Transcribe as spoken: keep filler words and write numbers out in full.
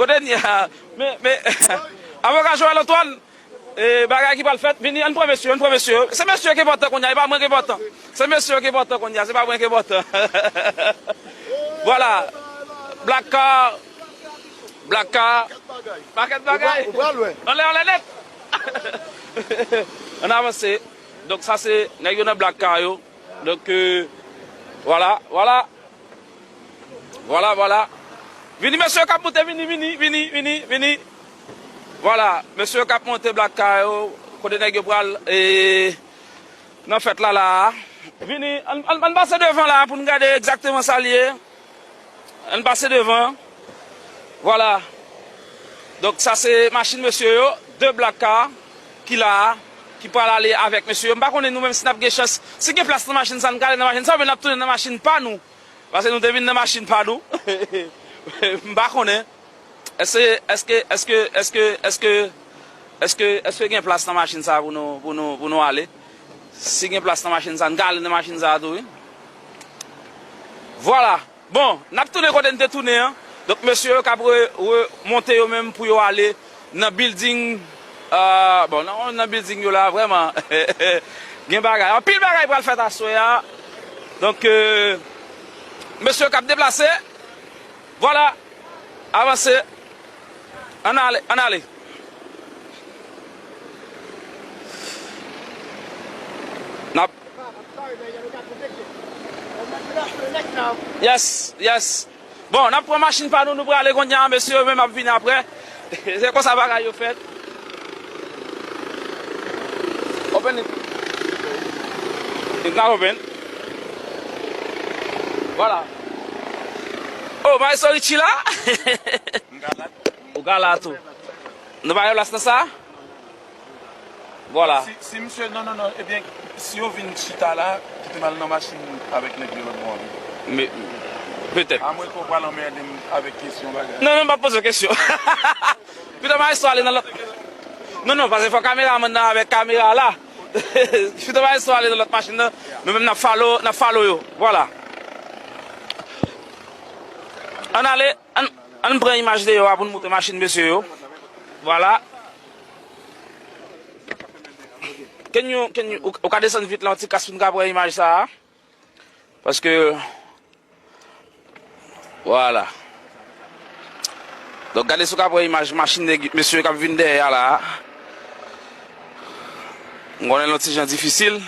Kote n ye a? Men, men, avoka Joël Antoine, e, bagay ki pral fèt, vini, ann pran mesye yo, ann pran mesye yo. Se mesye yo ki enpòtan kounye a, e pa mwen ki enpòtan. Se mesye yo ki enpòtan kounye a, se pa mwen ki enpòtan. Vwala. Black Car. Black Car. Pakèt bagay. Ou pa, ou pa lwen. Anlè, anlè nèt. Ann avanse. Donk, sa se nèg yo nan Black Car yo. Donk, euh, vwala, vwala. Vwala, vwala. Vini, mesye yo k ap monte, vini, vini, vini, vini, vini. Vwala, mesye yo k ap monte Black Car yo, kote nèg yo pral, e, nan fèt la, la a. Vini, ann, ann, ann pase devan la a pou n gade egzakteman sa l ye. Ann pase devan. Vwala. Donk, sa se machin mesye yo, de Black Car, ki la a, ki pral ale avèk mesye yo. M pa konnen nou menm si n ap gen chans. Si gen plas nan machin sa, n ka ale nan machin sa, oubyen n ap tounen nan machin pa nou. Paske nou te vin nan machin pa nou. M pa konnen. Èske, èske, èske, èske, èske, èske, èske gen plas nan machin sa pou nou, pou nou, pou nou ale? Si gen plas nan machin sa, n ka ale nan machin sa tou, wi. Vwala. Bon, n ap tounen kote n te tounen an. Donk, mesye yo k ap re-, remonte yo menm pou yo ale nan building, euh, bon, nan, nan building yo la, vrèman. Gen bagay. Anpil bagay pral fèt aswè a. Donk, euh, mesye yo k ap deplase. Vwala. Avanse. Ann ale, ann ale. N ap Yes, yes. Bon, n ap pran machin pa nou, nou prale kounye a, mesye yo menm ap vini apre. Se konsa bagay yo fèt. Open it. It's not open. Vwala. Oh, Maestro Richie la? M ka la tou. Ou ka la tou. Nou pa gen plas nan sa? Vwala. Si, si misye, non, non, non, ebyen, si yo vin chita la, kite m al nan machin avèk nèg yo lòt bò an. Men, petèt. Amwens ke w pral anmède m avèk kesyon bagay. Non, non, m p ap poze w kesyon. Pito Maestro ale nan lòt. Non, non, paske fò kameramann nan avèk kamera la. Pito Maestro ale nan lòt machin nan. Nou menm n ap follow, n ap follow yo. Vwala. Ann ale, ann, ann pran imaj deyò a pou n montre machin mesye yo. Vwala. Can you, can you, ou, ou ka desann vit la, yon ti kas pou n ka pran imaj sa a? Paske, vwala. Donk, gade si w ka pran imaj machin nèg, mesye k ap vin dèyè a la a. M konnen l yon ti jan difisil.